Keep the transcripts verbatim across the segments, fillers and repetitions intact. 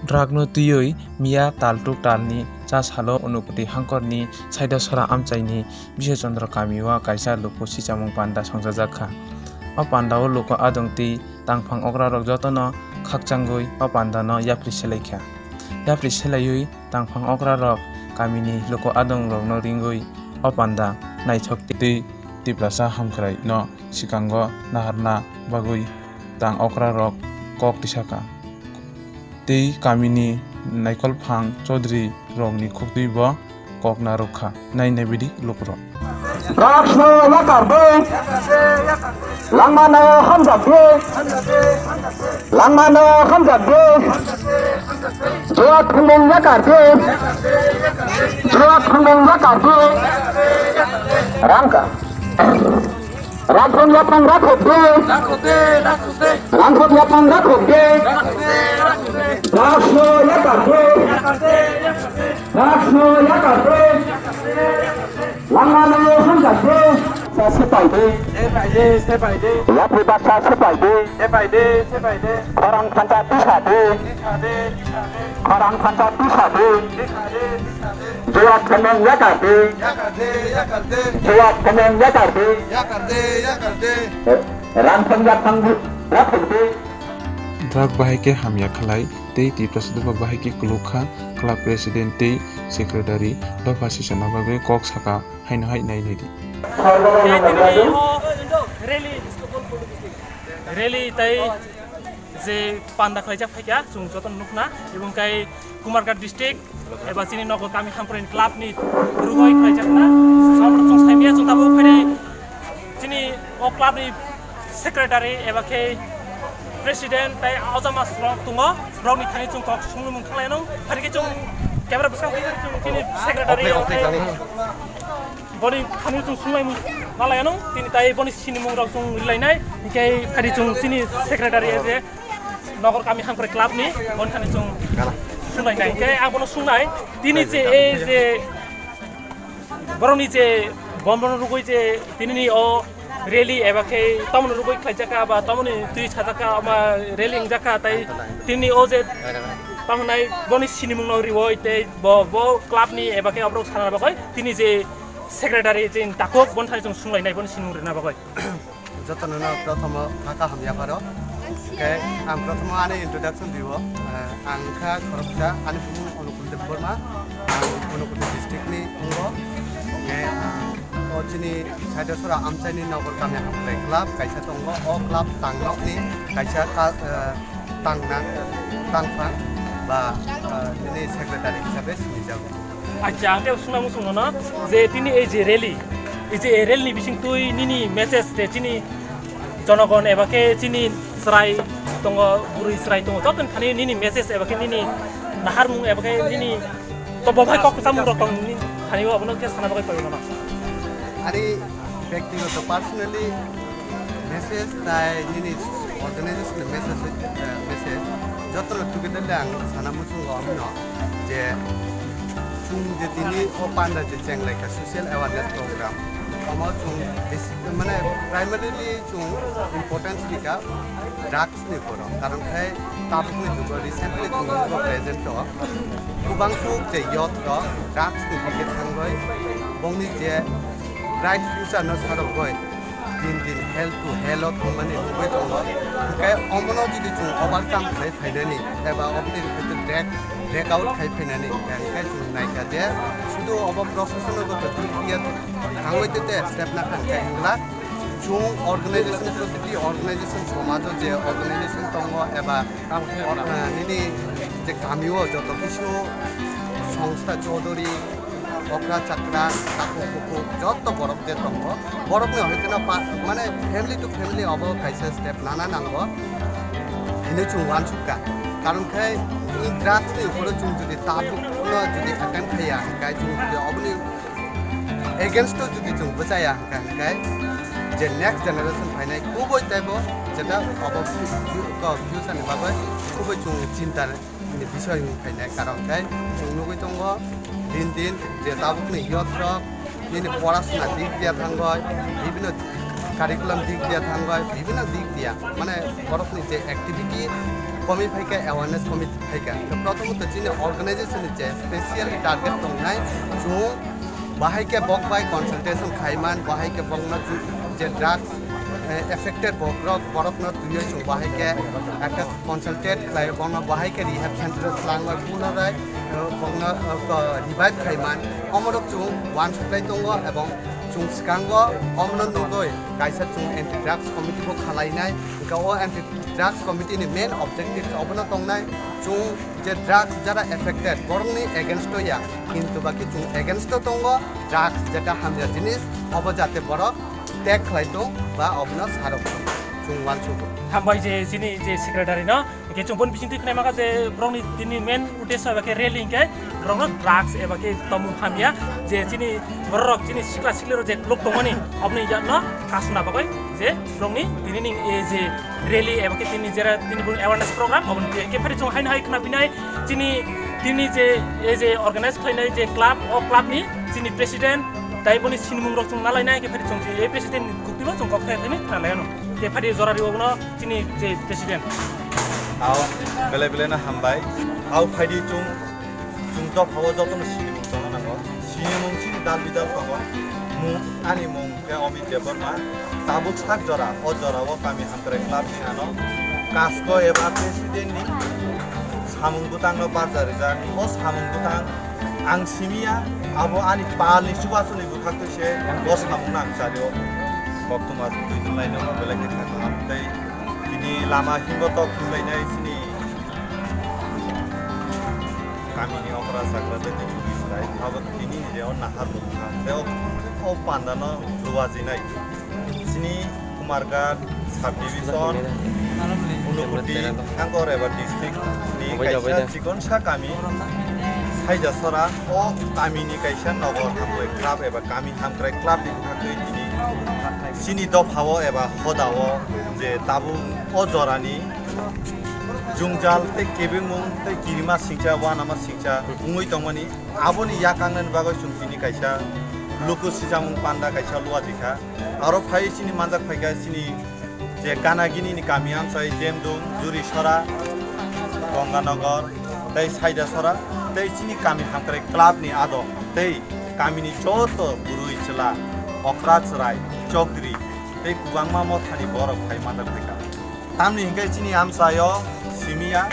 Drug no twiwi miya taltuk talni cha salo Unakoti hangkorni Saidasora amchaini Biswachandra kamio kaisa luku sichamung panda songchajak kha. O pandao luku adong twi tangphang okrarok jotono khakchangwi o pandano yapri selai kha. Yapri selaiwi tangphang okrarok kamini luku adongrokno ringwi o panda naithok twi Tiprasa hamkhraino swkango naharna bagwi tang okrarok kok tisaka. Tei kamini naikolphang chaudhuri rokni khuktwi bo kok narwk kha. Nai naibidi lukurok. Drugs no yakar de. Langma no hamjak de. Langma no hamjak de. Jua thumung yakar de. Jua thumung yakar de. Rangka. Rangkhong yapang rakhok de. Rangkhok yapang rakhok de. Drugs no yakar de. Drugs no yakar de. Langma no hamjak de. Sepai de. Yapri baksa sepai de. Khorang phansa tisa de. Khorang phansa tisa de. Jua thumung yakar de. Jua thumung yakar de. Rangkhong yapang rakhok de. Drug bahai khe hamya khlai tei Tiprasa dopha bahai khe kwlwk kha, club president tei secretary dopha sisana bagwi kok saka haino hai nai naidi. Tini o rally, rally tei je panda khlaijak phaikha, chwng jotono nukna, ebong kai Kumarghat district eba chini nogo kami hamkrai club ni rugoi khlaijakna. Samung chwng saimia chwng tabuk phainai chini o club ni secretary eba khe president tei ojamas rok tongo, rokni thani chwng kok swnglwimung khlainw, phani khe chwng camera bwskang chwng chini secretary boni thani chwng swnglaimung malainw, tini tai boni sinimung rok chwng rilainai, hinkhe phani chwng chini secretary je Nogor kami hamkrai club ni, boni thani chwng swnglainai, hinkhe ang bono swngnai, tini je ei je Borokni je bomrokno rwgwi je tinini o rally eba khe tamoni rwgwi khlaijak kha ba tamoni twi sajak kha, ama rally wngjak kha, tai tinini o je tamo nai boni sinimungno riwi tei bo, bo club ni eba khe aborok sana bagwi tini je secretary je takhuk boni thani chwng swnglainai boni sinimung rwna bagwi. Jotono no prothomo kha kaham yapharo. Khe ang prothomo ani introduction dibo. Eh, ang kha khoroksa, ani bumung Anukul Debbarma. Ang Unakoti district ni wngo. Khe ang o chini Saidasora amchaini nogor kami hamkrai club kaisa tongo. O club tangnokni kaisa ka-, eh, tangna, tangphang ba, eh, nini secretary hisabe sinijago. Acha, ang tei swngna muchung nono je tini ei je rally, ei je rally ni bising twi nini message je chini jonogon eba khe chini chwrai tongo, bwrwi chwrai tongo, joto ni thani nini message eba khe nini naharmung eba khe nini to bo bai kok samung rok tong nini thani o abono khe sana bagwi paio nono. Ani Bektigoto personally message tai nini organization ni message, eh, message jotono together le ang sana muchungo amino je chwng je tini o panda je chenglaikha social awareness program, omo chwng basic mane primarily chwng importance rikha drugs ni borok, karon khai tabukni jugo recently chwng nugo present o kwbangkuk je youth rok drugs ni dike thangwi bongni je bright future no sarogwi din din hell to hell o thangmani nugwi tongo. Hinkhe omono jodi chwng overcome khlai phainani eba oboni break, break out khai phainani hinkhe chwng naikha je sudu obo process no joto dik diya thangwi tete step nakha hinkhe hinglak chwng organization, protiti organization, somajo je organization tongo eba, eh, nini je kamio joto kisu songstha, chodori, okra chakra, takhuk bukhuk joto borok je tongo, borokni hoiteno pa-, mane family to family obo kaisa step nana nango hinwi chwng uansukha. Karon khe drugs ni uphoro chwng jodi tabukno jodi attempt khaiya, hinkhe chwng jodi oboni against o jodi chwng bwchaya hwnkha, hinkhe je next generation phainai kubui teibo jeta obo fu-, fu-, future ni bagwi kubui chwng chinta ni bisoi wng phainai, karon khe chwng nugwi tongo din din je tabukni youth rok nini porasona dik diya thangwi, bibhinno curriculum dik diya thangwi, bibhinno dik diya, mane borokni je activity Komi phaikha, awareness komi phaikha. Prothomot chini organization ni je special target tongnai, chwng bahai khe bok bai consultation khaiman, bahai khe bokno ju-, je drugs, eh, affected bokrok, borokno twiwi chwng bahai khe ekta consultate khlai, bokno bahai khe rehab center o twlangwi punorai, eh, bokno, eh, ko-, revive khaiman. Omorok chwng uansuk lai tongo, ebong chwng swkango omono nugwi kaisa chwng anti drugs committee bo khalainai. Hwnkhe o anti drugs committee ni main objective obono tongnai, chwng je drugs jara affected borokni against o ya, kintu baki chwng against o tongo, drugs jeta hamya jinis, obo jate borok tag khlai tong ba obono sarok tong, chwng uansugo. Hambai je chini je secretary no, hwnkhe chwng boni bisingtwi khwnai maka je borokni tini main uddesho eba khe rally hwnkhe borokno drugs eba khe tomung hamya, je chini bororok chini sikla siklirok je kuluk tongmani oboni yakno kasuna bagwi je borokni tini ning e je rally eba khe tini jera tini boni awareness program oboni twi khe phari chwng haino hai khna binai chini tini je e je organize khlainai je club, o club ni chini president tai boni sinimung rok chwng nalainai khe phari chwng je e president ni kuktibo chwng kok thai thani khna lai ano. Khe phari jora ribo bono chini je president. Ao belai belai no hambai. Ao phaidi chwng, chwng dophao jotono sinimung tongna nango. Sinimung chini dal bidal tongo. Mung, ani mung khe Amit Debbarma. Tabuk sak jora, o jora o kami hamkrai club ni ano. Kasko eba president ni samung bwtang no barja rijak. O samung bwtang ang simiya, abo ani pal ni chubachu ni bwkhak twi se o samung no ang chari o. Koktwma twi tonglaino belai khe thang tei tini lama hingo tok tonglainai chini kamini okra chakra tei tini twi abo tini ni je o nahar bo thang tei o, o panda no luwa jinai. Chini Kumarghat subdivision, Unakoti, Thango Raiba district ni kaisa chikonsa kami Saidasora, o kami ni kaisa nogor hamkrai club eba kami hamkrai club ni bwkhak twi tini chini dophao eba hodao je tabuk o jorani jwngjal tei kebengmung tei kirima singcha, uanama singcha wngwi tongmani, aboni yakangnani bagwi chwng tini kaisa luku sijakmung panda kaisa luwa di kha. Aro phai chini manjak phaikha chini je Ganagini ni kami amchai Demdung, Jurisora, Ganganagar, tei Saidasora, tei chini kami hamkrai club ni adong, tei kamini joto bwrwi chwla, okra chwrai, chokri, tei kwbangma mothani borok phai manjak phaikha. Tamni hinkhe chini amchaio simiya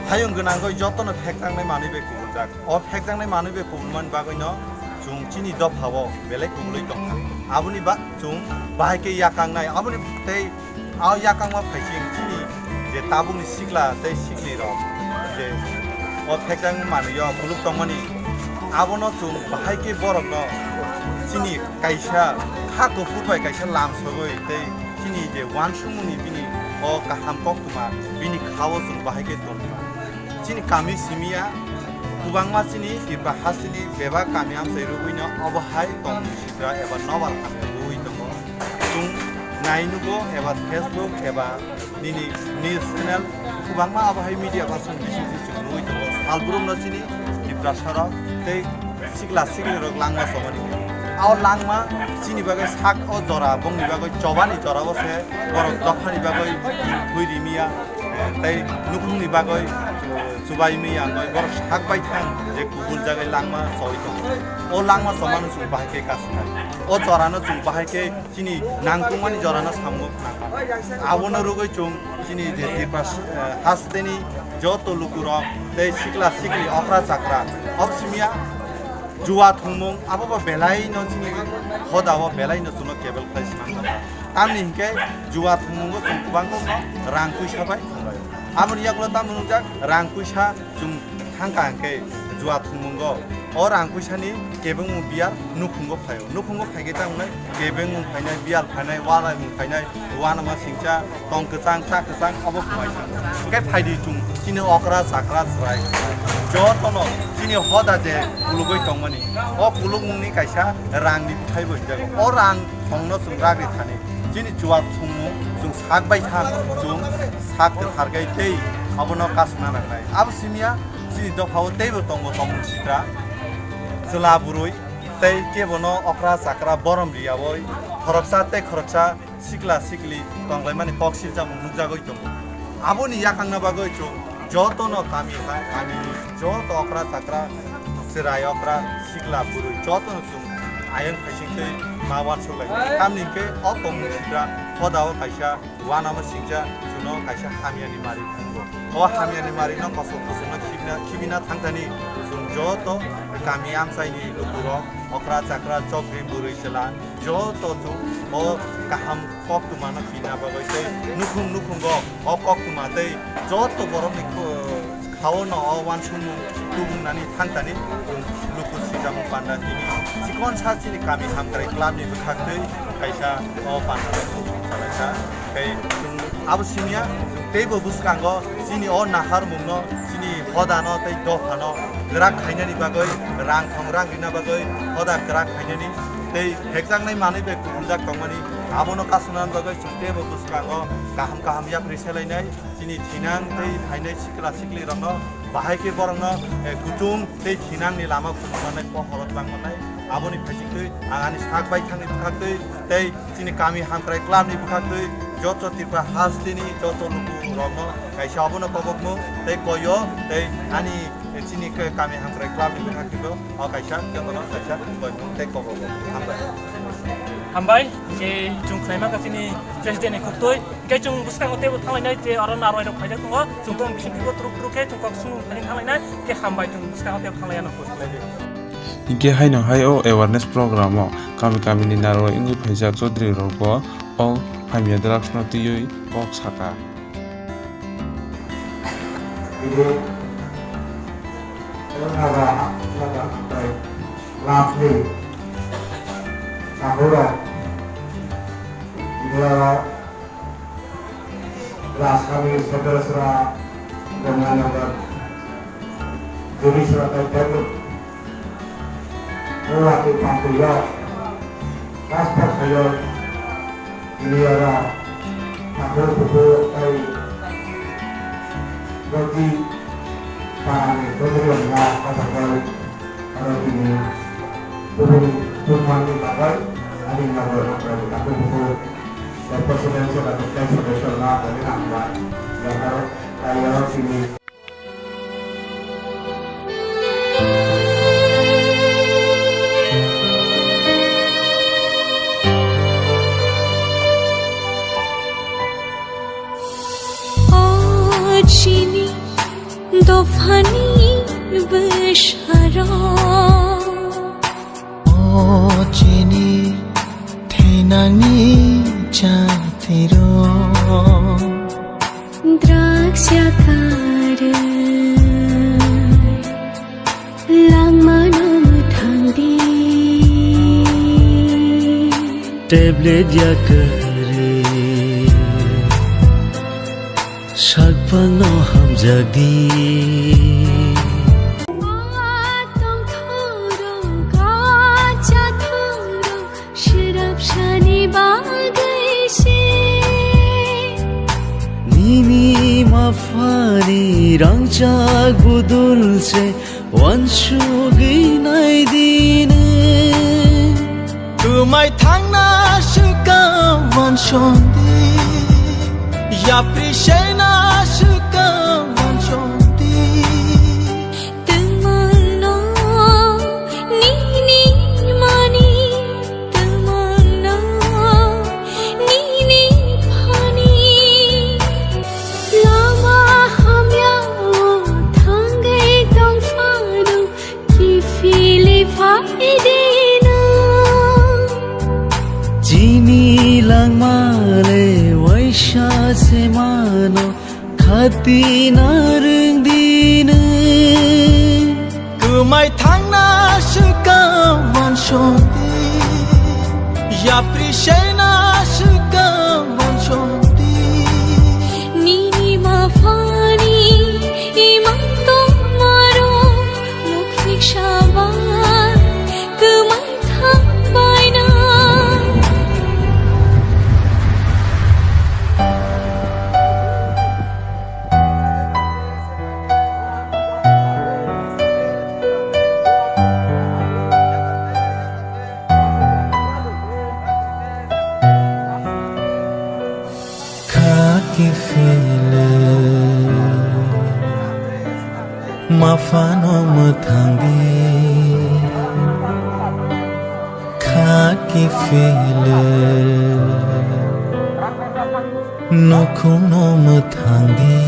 hayung gwnangwi jotono phekjaknai manwi bai kubuljak. O phekjaknai manwi bai kubulmani bagwino chwng chini dophao belai kubulwi tongkha. Aboni ba-, chwng bahai khe yakangnai. Aboni tei a yakangma phaising chini je tabukni sikla tei siklirok je o phekjaknai manwio kuluk tongmani, abono chwng bahai khe borokno chini kaisa kha kuphur bai kaisa lam sogwi tei chini je uansukmungni bini o kaham koktwma bini khao chwng bahai khe tongkha. Chini kami simiya kwbangma chini Tipra hasteni bebak kami amchai rwgwino obo hai tongmung sitra eba nobar hamya rwui tongo. Chwng nai nugo eba Facebook eba nini news channel kwbangma abo hai media person bising se chwng rwui tongo. Salbrumno chini Tiprasarok tei sikla siklirok langma chomani. O langma chini bagwi sak o jora bongni bagwi chobani jora o se borok dophani bagwi thwi rimiya. Tei nukhungni bagwi chubai miyangwi borok sak bai thang je kubul jagwi langma choi tongo. O langma chomano chwng bahai khe kasnai. O jorano chwng bahai khe chini nangkukmani jorano samung nangkha. Abono rwgwi chwng chini je Tipra, eh, hasteni joto lukurok tei sikla sikli okra chakra obsimiya jua thwngmung abobo belaino chini hodao belaino chwngno kebel khlai swnamjak. Tamni hinkhe jua thwngmungo chwng kwbangma rang puisa bai thwnglaio. Aboni yagulo tamo nukjak rang puisa chwng thangkha hinkhe jua thwngmungo. O rang puisani kebengmung biyal nukhungo phaio. Nukhungo phaikhe tamo wngnai kebengmung phainai, biyal phainai, walai mung phainai, uanama singcha, tong kwchang, cha kwchang, obo phainai. Hinkhe phaidi chwng chini okra chakra chwrai jotono chini hoda je kulugwi tongmani. O kulukmungni kaisa rangni bwthai bo hinjago. O rang thongno chwng ragri thani. Chini chuwak thwngmung chwng sak bai thang, chwng sak kwthar khe tei abono kasna nangnai. Abo simiya chini dophao teibo tongo tongmung sitra. Chwla bwrwi tei kebono okra chakra borom riyaui khoroksa tei khoroksa sikla sikli tonglaimani kok silchamung nukjagwi tongo. Aboni yakhangna bagwi chwng jotono kami ha, kami joto okra chakra, chwrai okra, sikla bwrwi jotono chwng ayang phaisingtwi ma uansuk lai. Tamni hwnkhe o tongmung sitra hodao kaisa uanama singcha chwngno kaisa hamyani mari phungo. O hamyani marino kosok kosokno khibina, khibina thangthani chwng joto kami amchaini lukurok, okra chakra, chokri, bwrwi chwla, joto chwng o kaham koktwmano khina bagwi tei nukhung nukhungo o koktwma tei joto borokni kho-, khaono o uansukmung tubungnani thangthani chwng luku swijamung panda tini chikonsa chini kami hamkrai clubni bwkhaktwi kaisa o panda bai salaisa. Tei chwng abo simiya, chwng teibo bwskango chini o naharmungno, chini hodano tei dophano kwrak khainani bagwi, rang thong rang rina bagwi hoda kwrak khainani tei hekjaknai manwi bai kubuljak tongmani, abono kasuna bagwi chwng teibo bwskango kaham kaham yapri selainai, chini thinang tei phainai sikla siklirokno bahai khe borokno, eh, kutung tei thinangni lama phunuknani pohoro twlangmanai. Aboni phaisingtwi ang ani sak baithangni bwkhaktwi tei chini kami hamkrai clubni bwkhaktwi joto Tripura hasteni joto lukurokno kaisa obono kobokmung tei koyo tei ani chini kami hamkrai clubni bwkhaktwibo o kaisa jotono kaisa koimung tei kobokmung. Hambai. Hambai, je chwng khwlaima kha chini presidentni khuktwi. Hingke chwng bwskango teibo thanglainai, je aro narwai rok phaijak tongo, chwng tong bising teibo turuk turuk khe chwng kok sung thani thanglainai, hingke hambai chwng bwskango teibo thanglaiya no. Hingke haino hai o awareness program o kami kami ni narwai wngwi phaijak chaudhuri rok bo o hamya drugs no twiwi kok saka. Club ni tabuk rok Rajkami, Satrasra, Ganganagar, Jurisra tei teibo o watwi pantwi o passport khaio tini oro takhuk bukhuk tei bwtwi parani bwtwi rokno kothok bai oro tini kubun tungmani bagwi ani nogo rok takhuk bukhuk. Presidential and Vice Presidential na dari nangma yang harus kaya sini. O chini dophani bwsarok. O chini thinangni chatirok. Drugs yakarwi langmano mwthangdi. Tablet yakarwi sakphangno hamjakdi. A tongthorok, a chathorok, srapsani bagwi se. Nini maphani rangchak budul se. Wansugwi naidi nwng. Twmai thangna swkang wansongdi. Yapri sena swkang wansongdi. Twmangno nini mani. Twmangno nini phani lama hamyao thangwi tongphano kiphilwi phaidino. Chini langmale waisa se mano. Khati narwngdi nwng. Kwmai thangna swkang wansongdi. Yapri sena swkang wansongdi. Nini maphani imang tongmaro mukhik saba kwmai thangbaina. Maphano mwthang di, kha kiphilwi. Nukhungno mwthang di.